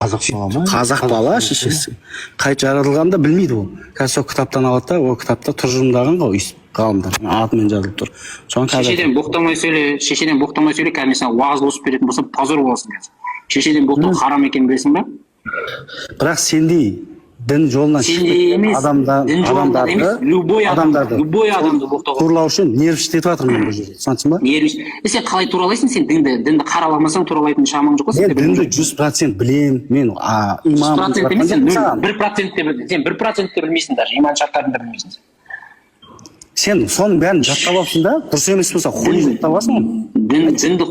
Қазақ бала ма? Қазақ бала, шешесі қайтып жаратылғанын да білмейді. Ол қазір сол кітаптан алады да, ол кітапта тұжырымдаған ғой өйстіп ғалымдар, атымен жазылып тұр, соны қазір. Шешеден боқтамай сөйле, шешеден боқтамай сөйле. Қазір мен саған уағыз қосып беретін болсам, позор боласың. Қазір шешеден боқтау харам екенін білесің ба? Бірақ сендей дін жолынан шығып Сендей кеткен емес, дін жолынан адамдарды емес, любой адам, адамдарды любой адамды боқтауға. Туралау үшін нерв іштетіп жатырмын мен бұл жерде, түсінесің ба? Нерв. Е, сен қалай туралайсың? Сен дінді қараламасаң, туралайтын шамаң жоқ қой Мен сенде. дінді 100% білемін мен, Жүз имам процент емес, сен нөл саған. 1% те сен 1% те білмейсің, даже иман шарттарын да білмейсің сен. Сен соның бәрін жаттап алыпсың да, дұрыс емес болса, хуй жаттап аласың оны. Дінді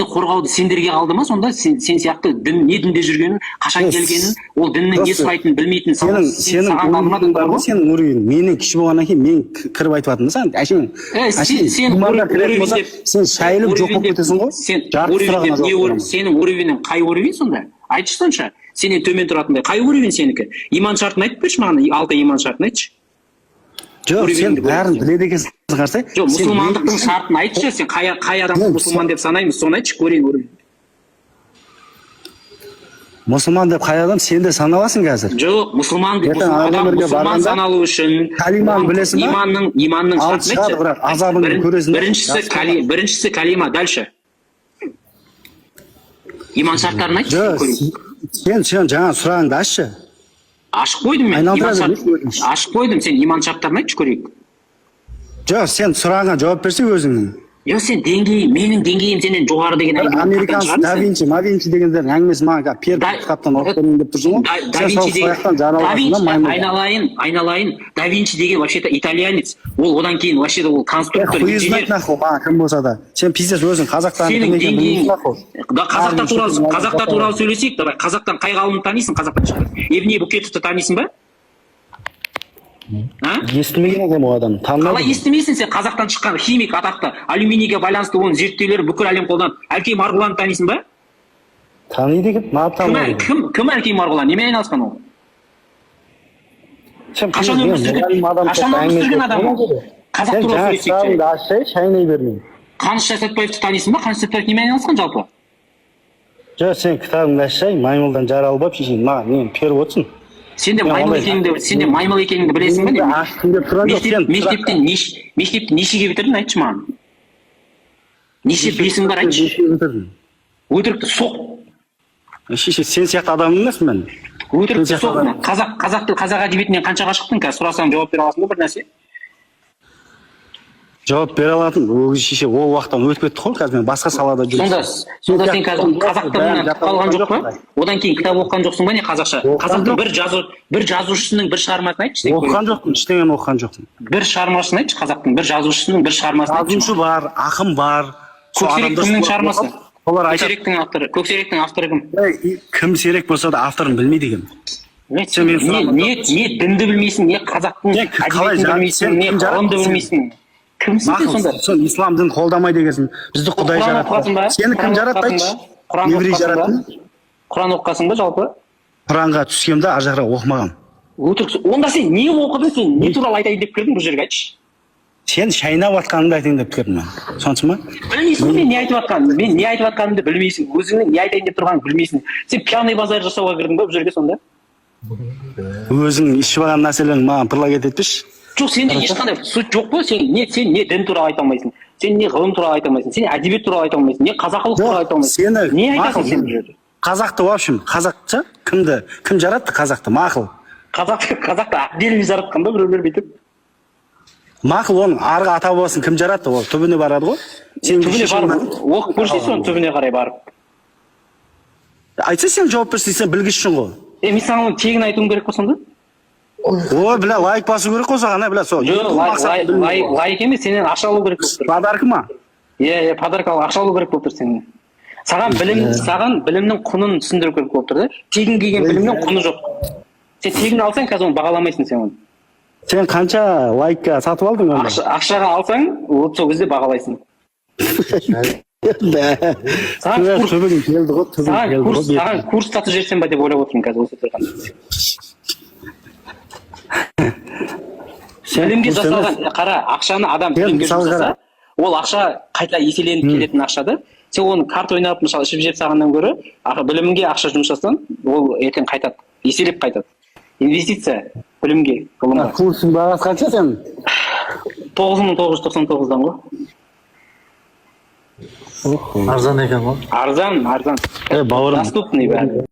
қорғауды сендерге қалды ма сонда? Сен сияқты дін не дінде жүргенін, қашан келгенін, ол діннің не Просто сұрайтынын білмейтін сенің сен сенің саған қалды ма уровенің дінді бар ғой. қорғау? Сенің уровенің менен кіші болғаннан кейін, мен кіріп айтып жатырмын да саған әшейін. Е, сен, Әшейін сен иманға кіретін уровень болсаң, деп сен шайылып жоқ уровень болып деп кетесің ғой. Сен Жарты уровень сұрағына деп не жауап беремін. Сенің уровенің қай уровень сонда, айтшы сонша? Сенен төмен тұратындай қай уровень сенікі? Иман шартын айтып берші маған, алты иман шартын айтшы. Жоқ, сен Уровеньді бәрін көресің. біледі екенсің, қарасай. Жоқ, Сен мұсылмандықтың шартын айтшы. Сен қай адамды мұсылман деп санаймыз, соны айтшы, көрейін уровень. Мұсылман деп қай адам, сен де саналасың қазір. Жоқ, мұсылман деп Ертең мұсылман адам өмірге мұсылман барғанда саналу үшін калиманы оған білесің ба? Иманның Алып шартын шығады, айтшы. бірақ азабын көресің да. Біріншісі Жақсы. Біріншісі калима, дальше иман шарттарын айтшы, Жоқ, көрейін. сен жаңа сұрағыңды ашшы. Ашып қойдым мен. Айналдыра Иман шарт бермеші, өтініш. Ашып қойдым. Сен иман шарттарын айтшы, көрейік. Жоқ, сен сұрағыңа жауап берсе өзіңнің. Жоқ, сен деңгейің, менің деңгейім сенен жоғары деген Бір әңгімені қайдан американец шығардың да сен? Винчи, ма Винчи дегендердің әңгімесі маған қазір періп, кітаптан оқып берейін деп тұрсың ғой. Да Сен сол Винчи деген сұрақтан Да жаралғансың Винчи да, маймыл. Айналайын, айналайын, Да Винчи деген вообще то итальянец ол, одан кейін вообще то ол Е, конструктор, хуй знает инженер. нахуй, маған кім болса да. Сен, пиздец, өзің қазақтан Сенің кім екенін деңгейің білмейсің нахуй. Да, қазақтар Армия туралы шетінен қазақтар алып туралы сөйлесейік, давай. Қазақтан қай ғалымды танисың? Қазақтан шыққан Евней Букетовті танисың ба, а? Естімеген екенмін ол адамды, Қалай танымадым. естімейсің сен? Қазақтан шыққан химик, атақты, алюминийге байланысты оның зерттеулері бүкіл әлем қолданады. Әлкей Марғұланды танисың ба? Таниды екен, неғып Кім? танымайды екен? Кім Әлкей Марғұлан, немен айналысқан ол? Сен Қашан мен өмір сүрген? мұғалім адам Қашан сияқты өмір әңгіме сүрген адам ол? айтып Қазақ Сен туралы жаңа сөйлесейік. сұрағыңды ашсай, шайнай бермей. Қаныш Сәтбаевты танисың ба? Қаныш Сәтбаев немен айналысқан жалпы? Жоқ, сен кітабыңды ашсай, маймылдан жаралып алып, шешең маған нені періп отырсың? Сен де Мен маймыл ондай- екеніңді, сен де маймыл екеніңді білесің ба? Мен Не? ашқым келіп тұрған жоқ, сен Мектептен мектепті нешеге бітірдің, айтшы маған? Неше бесің бар, айтшы? Нешеге бітірдің? Өтірікті соқ. Шеше, сен сияқты адам емеспін мен. Өтірікті Сен сияқты соқ. адам. Қазақ тіл, қазақ әдебиетінен қаншаға шықтың? Қазір сұрасам, жауап бере аласың ба бір нәрсе? Жауап бере алатын өгіз, шеше, ол уақыттан өтіп кетті ғой, қазір мен басқа салада жүрмін. Сонда сен қазір қазақ тілінен Бәрін қалған жоқ па? жаттап. Одан кейін кітап оқыған жоқсың ба, не, қазақша? Оқыған Қазақтың жоқ. бір жазушысының бір шығармасын айтшы сен. Оқыған жоқпын, ештеңені оқыған жоқпын. Бір шығармасын айтшы, қазақтың бір жазушысының бір шығармасын айтшы. Жазушы бар, ақын бар. Сол Көксерек адамдар кімнің солар шығармасы? оқып, солар айтады. Көксеректің авторы кім? Ей, кім серек болса да, авторын білмейді екенмін. Не, Сен менің не, сұрағыма не дінді білмейсің, не қазақтың Сен қалай әдебиетін білмейсің, сен не кім жаратты ғылымды сені? білмейсің. Кімсің сен Мақұл, сонда? сен ислам дінін қолдамайды екенсің, бізді Құдай Құран оқығансың ба? жаратты. Сені кім Құран жаратты, оқығансың айтшы? ба? Құран Еврей оқығансың жаратты ба? ма? Құран оқығансың ба жалпы? Құранға түскем да, ар жағырақ оқымағанмын. Өтірік. Онда сен не оқыдың, сен не туралы айтайын деп кірдің бұл жерге, айтшы? Сен шайнап жатқаныңды айтайын деп кірдім мен, түсінесің ба? Білмейсің ғой мен не айтып жатқанымды. Мен не айтып жатқанымды білмейсің, өзіңнің не айтайын деп тұрғаныңды білмейсің. Сен пьяный базар жасауға кірдің ба бұл жерге сонда? Өзің ішіп алған нәрселеріңді маған предлагать етпеші. Жоқ, сенде ешқандай суть жоқ қой. Сен не дін туралы айта алмайсың, сен не ғылым туралы айта алмайсың, сен әдебиет туралы айта алмайсың, не қазақылық туралы айта алмайсың. Сені Не айтасың мақұл, сен бұл жерде? Қазақты, в общем, қазақша кімді, кім жаратты қазақты, мақұл? Қазақты отдельно жаратқан ба біреулер бүйтіп? Мақұл, оның арғы ата бабасын кім жаратты? Ол түбіне барады ғой. Сен Түбіне шешең барып оқып көрсей соны, түбіне қарай барып. Айтса, сен жауап берсең, сен білгішсің ғой. Е, мен саған оны тегін айтуым керек па сонда? Ой, бля, лайк басу керек қой саған, ә, бля, сол. Жоқ, Мақсатын білмеймін ғой. лайк емес, сенен ақша алу керек болып тұр. Подарка ма? Иә, подарка ал, ақша алу керек болып тұр сенен. Саған білімнің құнын түсіндіру керек болып тұр да. Тегін келген білімнің құны жоқ. Сен тегін алсаң, қазір оны бағаламайсың сен оны. Сен қанша лайкка сатып алдың онда? Ақшаға алсаң, вот сол кезде бағалайсың. Да. Саған Түбің келді ғой, түбің саған келді курс ғой. Саған курс сатып жіберсем ба деп ойлап отырмын қазір осы тұрғанда. Сен Білімге курс емес. жасалған, қара, ақшаны адам Сен білімге мысалы жұмсаса, қара. ол ақша қайта еселеніп келетін ақша да. Сен оны карта ойнап, мысалы, ішіп жеп салғаннан гөрі, біліміңге ақша жұмсасаң, ол ертең қайтады, еселеп қайтады. Инвестиция білімге, ғылымға. Курстың бағасы қанша сенің? 9999-дан ғой. Арзан екен ғой. Арзан, арзан. Е, бауырым. Доступный бәрі.